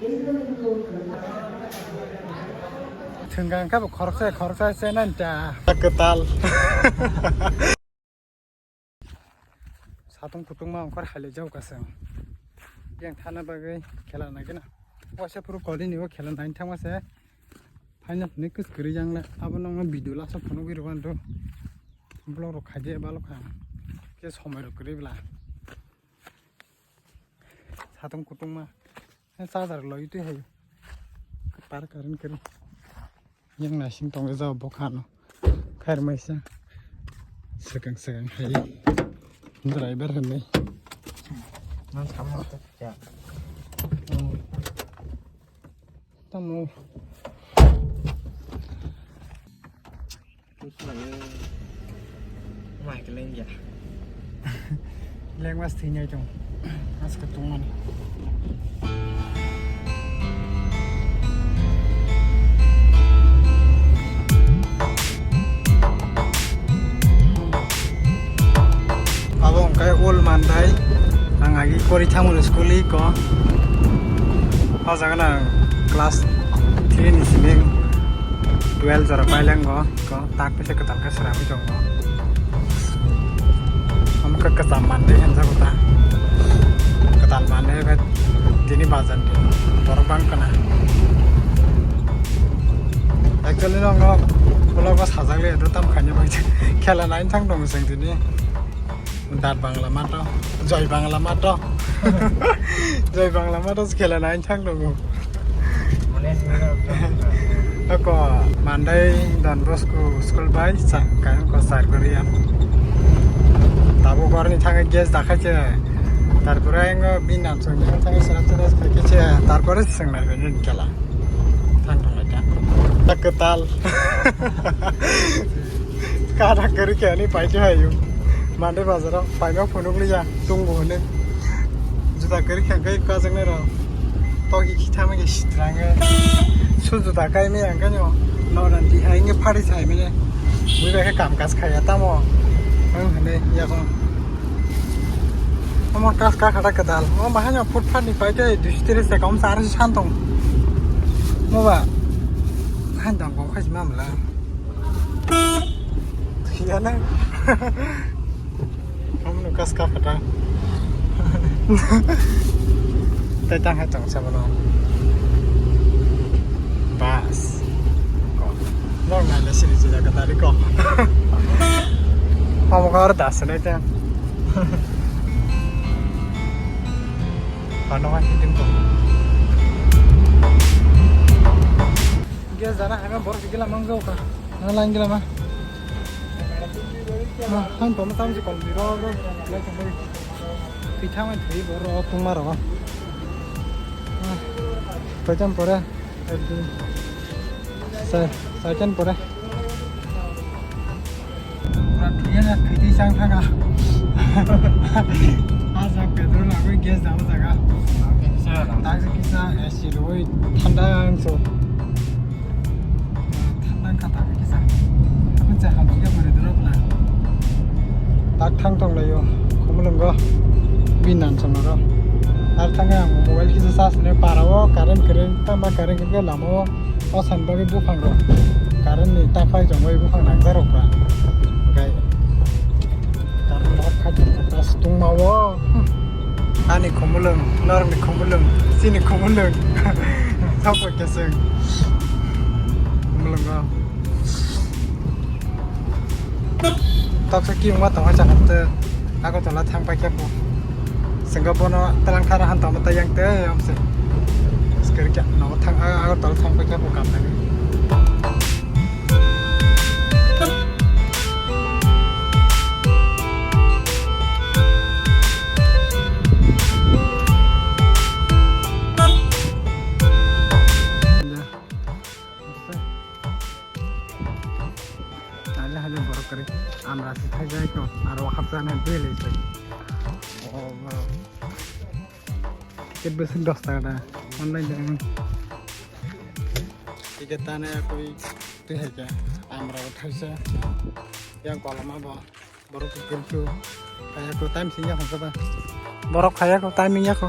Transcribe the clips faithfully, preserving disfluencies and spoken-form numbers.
Thwngkha khe bo khoroksa khoroksa se nani ta. Kwtal. Satung kutungma ongkhor hailai jao kasang. Yang thana bagwi khela nai gana. Waisa phuru kolini o khela nai thangma se. Final ni kwswk kwrwi yang le. Abo nokno video last o phunugwi rwkha do. Vlog rok khaide balo kha. Khe somoi rok kwrwi bla. Satung kutungma. Charger loi twi hai. Par current kwrwi. Yang naising tongo jao bokha no. Khair maisa. Swkang swkang hai. Driver hwnwi. Nang sama ta kya? Tamo. Mai ke lengya. Lengwas thwinai tong. Aska tongmani. Abo hwnkhe old Mandai. Ang agi kori thangmani school iko. O jaga na class three ni simi twelve jora pailango. Ko tak pisa kwtal khe srami tongo. Omo khe kwtal Mandai hinjago ta. Kwtal Mandai bai tini bazar ni borok bang kana. Actually nongo vlog o sajak le do tam khaina bai khela nai thang tongo chwng tini. Dat Bangla mato, Joy Bangla mato. Joy Bangla mato khela nai thang tongo. Ako Mandai Don Bosco school bai sa kayang ko sar koriya. Tabo gorni thangwi gas dakhai che. Tarpore ang binam song thangwi sara sara khaikhe che. Tarpore swngnai bai khela. Thang thang lai ta. Kwtal. Kara kari khe ani paite hayu. Mande bazaro paima phunuk liya tungbo hone. Juta kari khe kai kajang nero. Togi khithama khe sitrange. Su juta kai me ang kanyo. Noran di hai nge phari sai mene. Bui bai khe kam kaj khaya tamo. Ang hane ya ko. Omo kas ka khata kedal. O bahai no footpath ni paite duish tiris taka om sar santong. Mo ba. Han dong kong khai mamla. Yana. Kamu nukas ka kata. Tei tang hai tong sa bono. Bas. Ko. Nong na le siri sila kata ri ko. Kamu kau dah sana itu. Ano hai hitim ko. Gas jana hai ma borok gila mang jauh ka. Na lang gila ma. Ma, han to ma tam si kol di ro ro. Lai tong bai. Pithang mai thwi borok tong ma ro. Paitam pore. Ek dui. Sa, sa ken pore. Pura thwiya na thwitwi chang thanga. Ajak petrol agwi gas dama jaga. Dak se kisa A C rwi thanda ang so. Thanda kata kisa. Apa cah hamsiya bari dulu pula. Tak thang tong layo. Kumulungo. Binan sonoro. Ar thanga ang mobile kisa charge ne parao current current tama current ke lamo. O sani bagwi buphang rok current ni takhwlai chongwi buphang nangjak rok ba. Hwnkhe current rok khai tongkha ta tungma o. Ani khumulwng, norokni khumulwng, chini khumulwng. Sabo keseng. Khumulwng o. Toksa kiyungma tongma chakha tei Agartala thang paikha bo. Sengkha bono twlang thara han tongma tei yang tei amse. Skirkya no thang Agartala thang paikha bo kam nai. Hale hale borok kwrwi amra si thaijak tong aro hapjani bwlwi se. Ticket bwswk dos taka da online da. Ticket tane koi twi hai khe amra bo thaisa yang koloma bo. Borok khe khe khe khaya ko time sing ya kho ba. Borok khaya ko timing ya kho.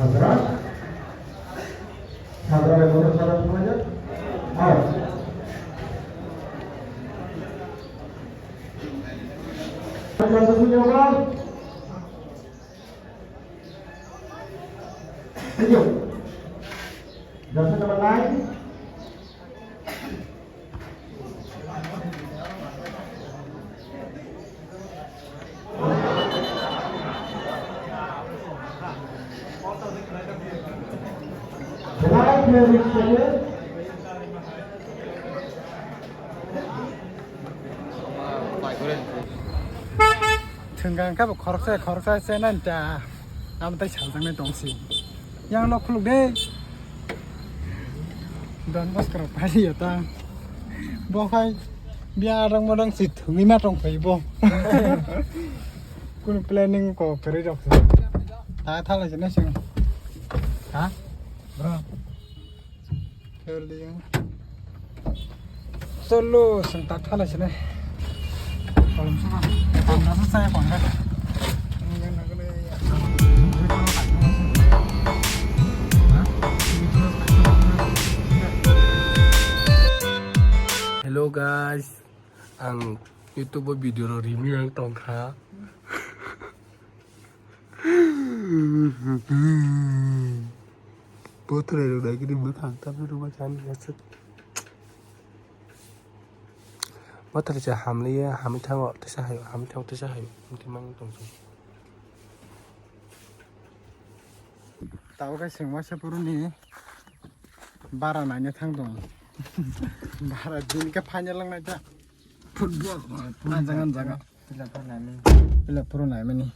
Hagra. Hagra yang mana sana semuanya? Ayo. Yang satunya, Bang. Thank you. Jersey number nine. Right, very second. Thwngkha hwnkhe bo khoroksa khoroksa se nani ta. Amo tei saljaknai tongsi. Yang nok khuluk de. Don Bosco rok pari ya ta. Bo khai biya rang modang si thungwi ma tong phai bo. Kunu planning ko kwrwi rok. Ta thala jena sing. Ha? Bro. Solo, seng tak thala sini. Kolom sama. Tanda sa saya pangkat. Hello guys, ang YouTube o video rok review ang tongkha. Bothrai rok nai khe mwkhang tamni rwma chan aswk. Bothrai cha hamliya hamwi thango tisa hayo hamwi thango tisa hayo hinti mang tongsi. Tabuk khe chwng waisa phuru ni bara naina thang tong. Bara din khe final wng nai ta. Football. Anjak anjak. Pila phuru naimani. Pila phuru naimani.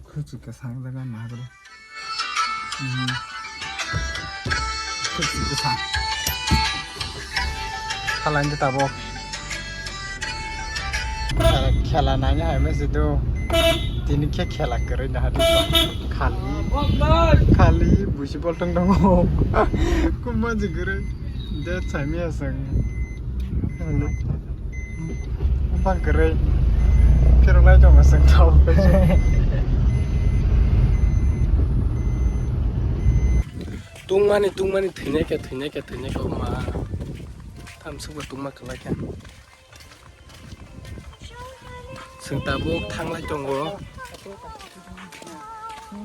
Khwchwk kwchang jaga nahagro. Mhm. Khwchwk kwchang. Khala hindi tabuk. Khela naina hai mese do. Tini khe khela kwrwi naha di. Khali. Khali busi boltong tongo. Kuma jigre. Det saimi asang. Bang kwrwi. Phirok lai tong asang tau. Tungmani, tungmani, thwinai khe, thwinai khe, thwinai khe, ma. Thamsukbo tungma kwlai khe. Chwng tabuk thanglai tongo.